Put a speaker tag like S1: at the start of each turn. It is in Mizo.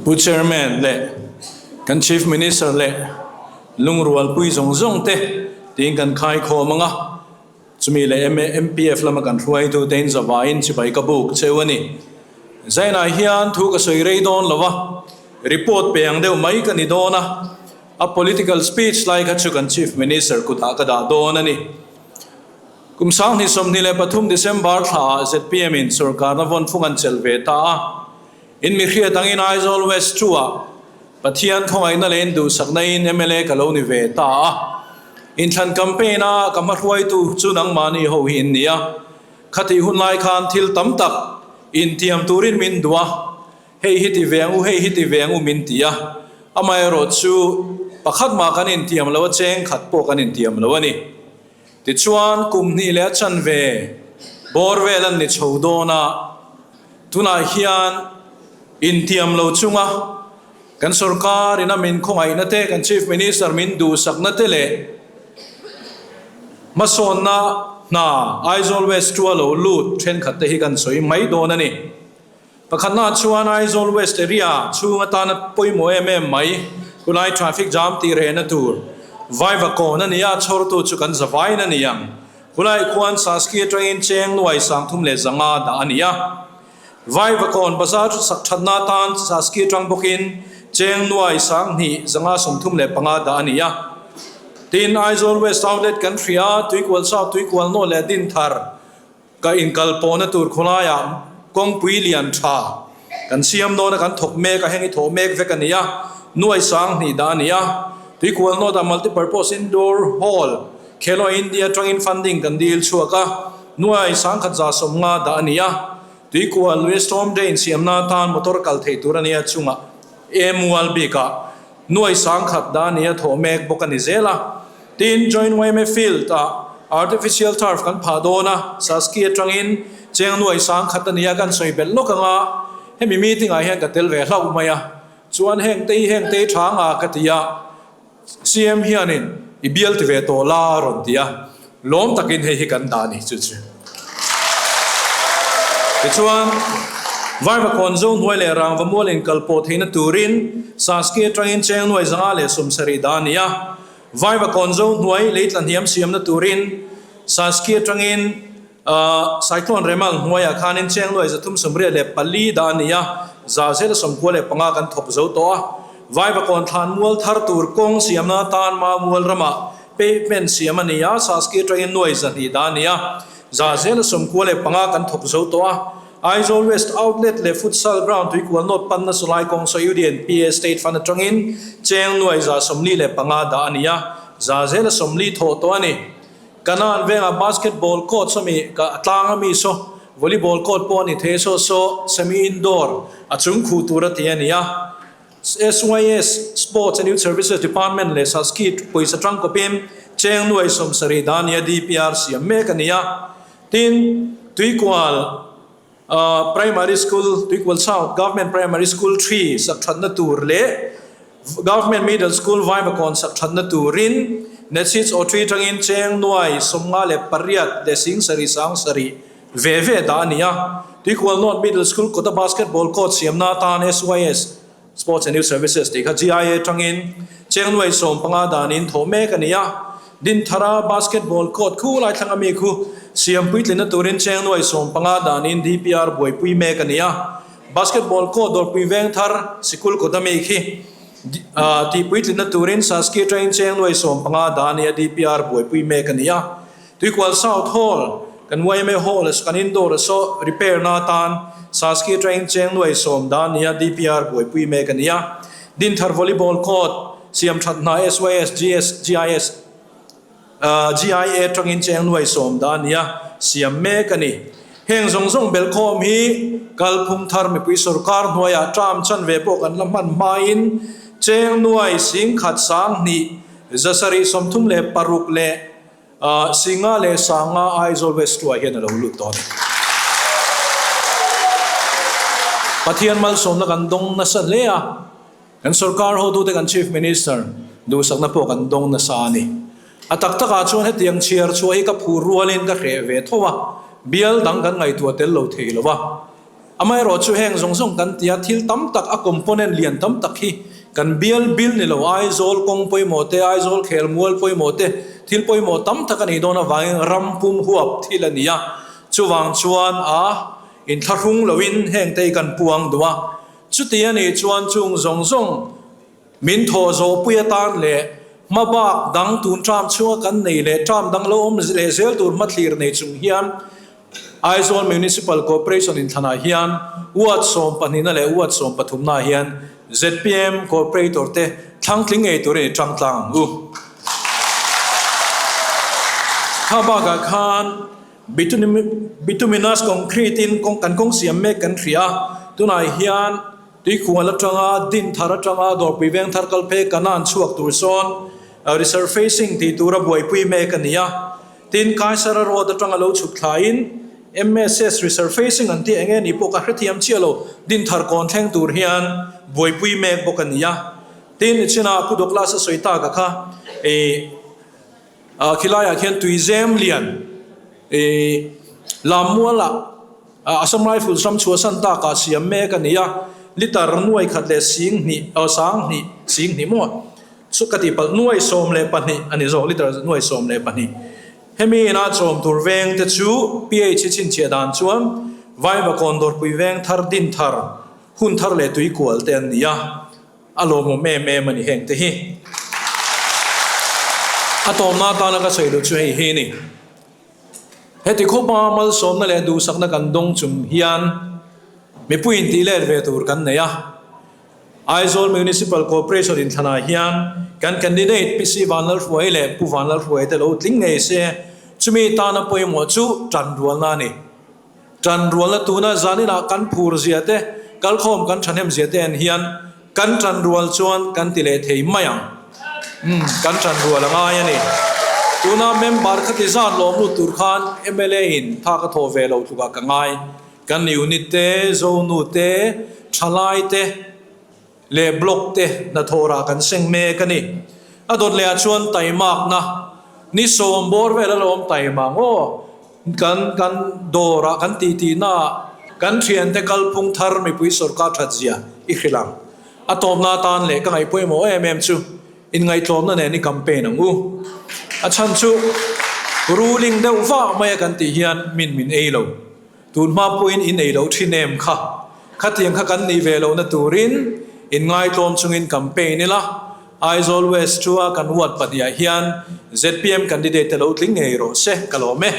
S1: Pu Chairman leh kan Chief Minister leh lungrualpui zawng zawng te tiin kan khaikhawm ang a, chumi leh MPF lama kan hruaitu te in zavaiin chibai ka buk cheu a ni. Zainah hian thu ka sawi rei dawn lo a, report pe ang deuh mai ka ni dawn a, a political speech lai kha chu kan Chief Minister kutah ka dah dawn a ni. Kum 2023 December thlaah zpm in sorkarna vawnfung an chelh ve ta a, in mi hriat angin Aizawl West 2 ah Pathian khawngaihna leh in duhsakna in mla ka lo ni ve ta a. Inthlan campaign a ka hmahruaitu chu nangmahni ho hi in ni a, khatih hun lai khan thil tam tak intiam turin min duh a, Hei hi ti ve ang u, hei hi ti ve ang u min ti a, amaherawhchu pakhat mah kan intiam lo a, cheng khat pawh kan intiam lo a ni. Tichuan, kum hnih leh a chanve bawr vel an ni chho dawn a, tunah hian intiam lo chunga kan sorkar ina min khawngaihna te, kan Chief Minister min duhsakna te leh hmasawnna hna Aizawl West tua lo lut thenkhat te hi kan sawi mai dawn a ni. Pakhatna chuan Aizawl West area chhung atana pawimawh em em mai, khulai traffic jam tih rehna tur Vaiva kawn a ni a, chhawrtu chu kan zavain a ni ang. Khulai khuan Saski atangin cheng nuai 305 dah a ni a. Vaiva kawn bazar sak thatna atan Saski atang bawkin cheng nuai 2535 dah a ni a. Tin, Aizawl West Outlet kan hria, Tuikual South, Tuikual North leh Dinthar, Ka inkal pawhna tur khawlaiah kawngpui lian tha kan siam dawn a, kan thawk mek a, heng hi thawh mek vek a ni a, nuai 2000 dah a ni a. Tuikual North-ah Multipurpose Indoor Hall, Khelo India atangin funding kan dil chhuak a, nuai 1150 dah a ni a. Tuikual lui Storm Drain siamna atan motor kal thei tur a nia chungah Emual bikah nuai 10,000 dah a ni a, thawh mek bawk a ni zel a. Tin, Joint yma Field-ah artificial turf kan phah dawn a, Saski atangin cheng nuai 10,000 a nia kan sawi belh lawk ang a, hemi meeting-ah hian ka tel ve hlauh mai a, chuan heng te hi heng te hi tha anga ka ti a, CM hianin i bial ti ve tawh la a rawn ti a, lawm takin hei hi kan dah a ni chu chu. Tichuan, Vaivakawn zo hnuai leh rangva mual inkal pawh theihna turin Saski atangin cheng nuai 570 dah a ni a, Vaivakawn zo hnuai lei tla hniam siamna turin Saski atangin Cyclone Remal hnuaiah khanin cheng nuai 384 dah a ni a, 995 kan thawk zo tawh a. Vaivakawn thlan mual thar tur kawng siamna atan Mamual ramah pavement siam a ni a, Saski atangin nuai 200 dah a ni a, 995 kan thawk zo tawh a. Aizawl West Outlet leh Futsal Ground tuikual nawt panna Sulai kawng saw UDNPA State Fund atangin cheng nuai 145 dah a ni a, 40% thawh tawh a ni. Kanan vengah Basketball Court saw mi ka tlang a mi saw Volleyball Court pawh a ni thei saw saw Semi Indoor a chung khuh tur a ti a ni a. SYS, Sports and Youth Services Department leh Saski pawisa tangkawpin cheng nuai 70 dah a ni a, DPR siam mek a ni a. Tin, Tuikual Primary School, Tuikual South Government Primary School 3 sak thatna tur leh Government Middle School Vaivakawn sak thatna turin Netseeds aw three atangin cheng nuai 58 leh 7 7 ve ve dah a ni a. Tuikual North Middle School kawta Basketball Court siamna atan SYS, Sports and Youth Services tih kha GIA atangin cheng nuai 15 danin thawh mek a ni a. Dinthara Basketball Court khu lai thlang ami khu siam puitlinna turin cheng nuai 15 danin DPR buaipui mek a ni a. Basketball Court dawrpui veng thar sikul kawt ami khi tih puitlinna turin Saski atangin cheng nuai 15 dan a DPR buaipui mek a ni a. Tuikual South Hall, kan yma Hall kan indoor a saw repair na atan Saski atangin cheng nuai 10 dan nia DPR buaipui mek a ni a. Dinthar Volleyball Court siam that hna SYS, GS, GIS, GIA atangin cheng nuai 10 dan nia siam mek a ni. Heng zawng zawng belkhawm hi kalphung thar mipui sorkar hnuaiah term chan ve pawh kan la hman hmain cheng nuai 10,000 2 736 leh 5 leh 5 Aizawl West 2 ah hian a lo lut tawh a ni. Pathian malsawmna kan dawng nasa hle a, kan sorkar hotute kan Chief Minister duhsakna pawh kan dawng nasa a ni. A tak takah chuan hetiang chhiar chhuah hi ka phur rualin ka hreh ve tho a, bial dang kan ngaihtuah tel lo thei lo a. Amaherawhchu heng zawng zawng kan tia thil tam tak a component lian tam tak hi kan bial bil ni lo Aizawl kawng pawimawh te, Aizawl khelmual pawimawh te, thil pawimawh tam tak a nih dawn avangin ram pum huap thil a ni a. Chuvang chuan a inthlahrung loin heng te hi kan puang duh a. Chuti a nih chuan chung zawng zawng Min thawh zawhpui atan leh hmabak dang tun term chhunga kan nei leh term dang lo awm leh zel tur hmathlir nei chung hian Aizawl Municipal Corporation inthlanah hian Ward sawmpahnihna leh Ward sawmpathumna hian zpm Corporator te thlangtling ngei turin i tang tlang ang u. Kha bakah khan Bituminous concrete in kan kawng siam mek kan hria a, tunah hian Tuikhual atanga din thar atanga dawrpui veng thar kal phei kanan chhuak tur sawn resurfacing tih tura buaipui mek a ni a. Tin, Kaisara Road atanga lo chhuk thlaiin MSS resurfacing an tih eng nge nih pawh ka hrethiam chiah lo, din thar kawn thleng tur hian buaipui mek bawk a ni a. Tin, nichinah Pu Douglas a sawi tak a kha ih khilaiah khian tuizem lian ih Lammualah Assam Rifles ram chhuahsan takah siam mek a ni a, litre nuai khat leh sing hnih, aw sang hnih, sing hnih maw? Chu ka tih palh, nuai 12 a ni zawk, litre nuai 12. Hemi ina chawm tur veng te chu PH hi chhinchhiah dan chuan Vaivakawn Dawrpui veng thar din thar, hun thar leh tui kual te an ni a, a lawmawm em em a ni heng te hi. A tawmna atana ka sawi duh chu hei hi a ni. Heti khawpa malsawmna leh duhsakna kan dawng chung hian mipui intih let ve tur kan nei a. Aizawl Municipal Corporation inthlanah hian kan candidate PC Vanlalhruai leh Pu Vanlalhruai te lo tling ngei se, chumi tana pawimawh chu tanrualna a ni. Tanrualna tuna zaninah kan phur zia te, kalkhawm kan thahnem zia te en hian kan tanrual chuan kan ti leh thei mai ang. Umm, kan tanrual a ngai a ni. Tuna member khati zat lawm lut tur khan mla in tha ka thawh ve lo tlukah ka ngai. Kan unit te, zonu te, thalai te leh block te hnathawhrah kan seng mek a ni. A dawt lehah chuan taimakna ni 10 bawr vel a lo awm taima ang aw. Kan kan dawrah kan titihnaah kan thiante kalphung thar mipui sawrkar that zia i hrilh ang. A tawpna atan leh ka ngaih pawimawh em em chu inngaihtlawmna nen i campaign ang u. A chhan chu ruling deuh vah mai a kan tih hian min min ei lo. Tun hma pawhin in ei loh thin em kha? Khatiang kha kan nih ve lohna turin inngaitlawm chungin campaign ila, Aizawl West chua kan ward pahnihah hian zpm candidate te lo tling ngei rawh se ka lawm e.